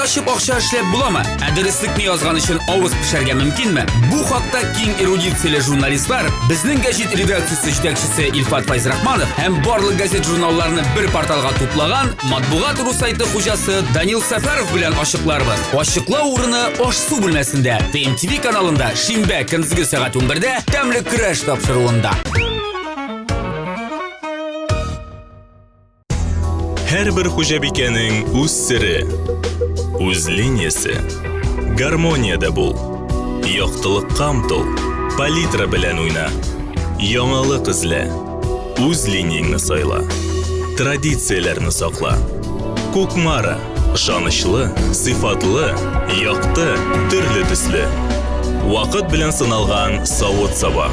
ачып акча эшләп буламы? Ә дөреслекне язган өчен авыз пешәргә мөмкинме? Бу хакта киң эрудицияле журналистлар, безнең гәҗит редакциясе җитәкчесе Илфат Файзрахманов һәм барлык газет-журналларны бер порталга туплаган Матбугат ру сайты хуҗасы Данил Сәфәров белән ачыкларбыз. Ачыклау урыны аш-су бүлмәсендә, ТМТВ каналында шимбә көндезге сәгать 11-дә Тәмле көрәш тапшыруында. Һәрбер хуҗабикәнең үз сере, үз линиясе. Гармониядә бул. Яктылыкка омтыл. Палитра белән уйна. Яңалык эзлә. Үз линияңне сайла. Традицияләрне сакла. Кукмара. Ышанычлы, сыйфатлы, якты, төрле төсле. Вакыт белән сыналган савыт-саба.